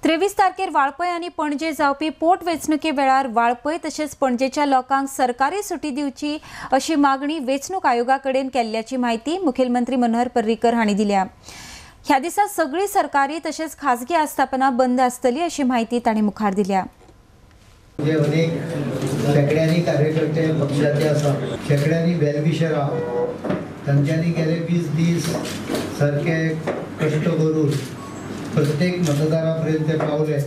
23 तारखेर वाळपय आनी पणजे जावपी पोट वेंचणुके वेळार वाळपय तशेंच पणजेच्या लोकांक सरकारी सुटी दिवची अशी मागणी वेंचणूक आयोगा कडेन केल्ल्याची म्हायती मुखेलमंत्री मनोहर पर्रीकर हांणी दिल्या। ह्या दिसा सगळी सरकारी तशेंच खासगी आस्थापनां बंद आसतली अशी म्हायती तांणी मुखार दिल्या। अनेक शेंकड्यांनी कार्यकर्ते पक्षाचे आसा, शेंकड्यांनी वेलविशर आहा, तांच्यांनी गेले 20 दीस सारके कश्ट करून प्रत्येक मतदारा पर्यंत ते पावले।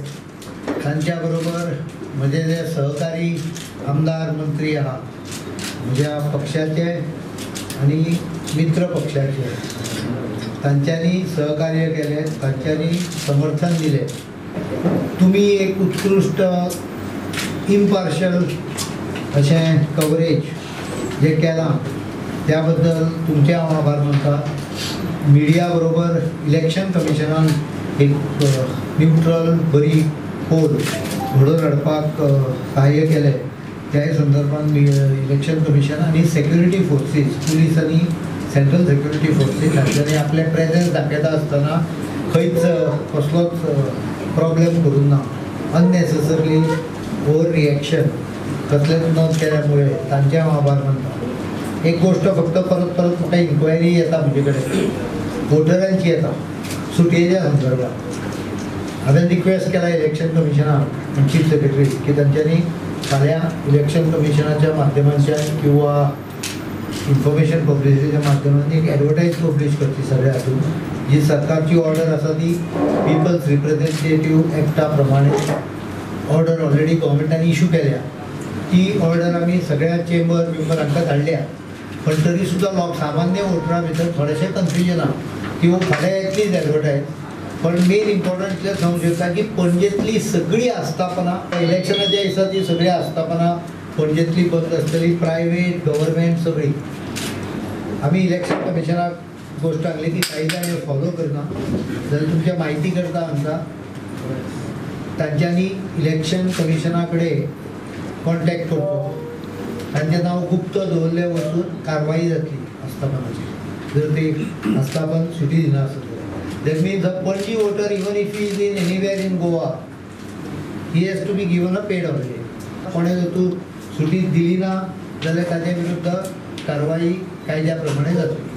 तांच्या बरोबर म्हजे जे सहकारी आमदार मंत्री आहा, म्हज्या पक्षाचे आनी मित्र पक्षाचे, तांच्यांनी सहकार्य केलें, तांच्यांनी समर्थन दिलें। तुमी एक उत्कृश्ट इम्पार्शल अशें कवरेज जें केलां त्या बद्दल तुमचें हांव आभार मानता। मिडिया बरोबर इलेक्शन कमिशनान एक न्यूट्रल बरी पोल घडोवन हाडपाक सहाय्य केलें। त्याय संदर्भात इलेक्शन कमिशन आनी सेक्युरिटी फोर्सीस, पुलीस आनी सेंट्रल सेक्युरिटी फोर्सीस हांच्यांनी आपलें प्रेजन्स दाखयता आसतना खंयच कसलोच प्रॉब्लेम करूंक ना, अननेसेसरली ओवर रिएक्शन कसलेंच न केल्यामुळे तांचे हांव आभार मानता। एक गोश्ट फक्त परत परत म्हाका इन्क्वायरी येता म्हजे कडेन, वोटरांची येता सुटयेच्या संदर्भात। हांवें रिक्वेस्ट केला इलेक्शन कमिशनाक आनी चीफ सेक्रेटरी की तांच्यांनी फाल्यां इलेक्शन कमिशनाच्या माध्यमांतल्यान किंवा इन्फॉर्मेशन पब्लिसिटीच्या माध्यमांतल्यान एक एडवर्टायज पब्लीश करची सगळ्या हातून जी सरकारची ऑर्डर आसा ती पिपल्स रिप्रेझेंटेटिव्ह एक्टा प्रमाणे ऑर्डर ऑलरेडी गव्हर्मेंटान इशू केल्या, ती ऑर्डर आमी सगळ्या चेंबर मेंबर हांकां धाडल्या। पण तरी सुद्दां लोक सामान्य वोटरां भितर थोडेशें कन्फ्युजन आहा की फाल्यां येतलीच एडवर्टायज। पण मेन इम्पॉर्टंट इतलें सांगूंक शकता की पणजेंतली सगळीं आस्थापनां इलेक्शनाच्या दिसा ती सगळीं आस्थापनां पणजेंतली बंद आसतली, प्रायवेट गव्हर्मेंट सगळीं। आमी इलेक्शन कमिशनाक गोश्ट सांगली की काही जाण हे फॉलो करना जाल्यार तुमच्या म्हायती करता आमकां तांच्यांनी इलेक्शन कमिशना कडेन कॉन्टॅक्ट करचो, तांचें नांव गुप्त दवरलें वचून कारवाई जातली आस्थापनाची जर ती आस्थापन सुटी दिना आसत जाल्यार। That means a Panaji voter even if he is in anywhere in Goa he has to be given a paid holiday. कोणें जर तूं सुटी दिली ना जाल्यार ताचे विरुद्ध कारवाई कायद्या प्रमाणे जातली।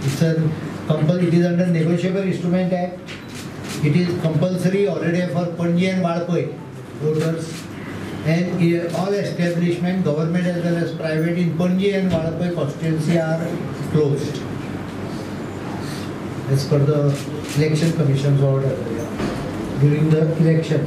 It's a it is under negotiable instrument act. It is compulsory holiday for Panaji and Valpoi voters and all establishment, government as well as private in Panaji and Valpoi constituency are closed as per the Election Commission's order during the election.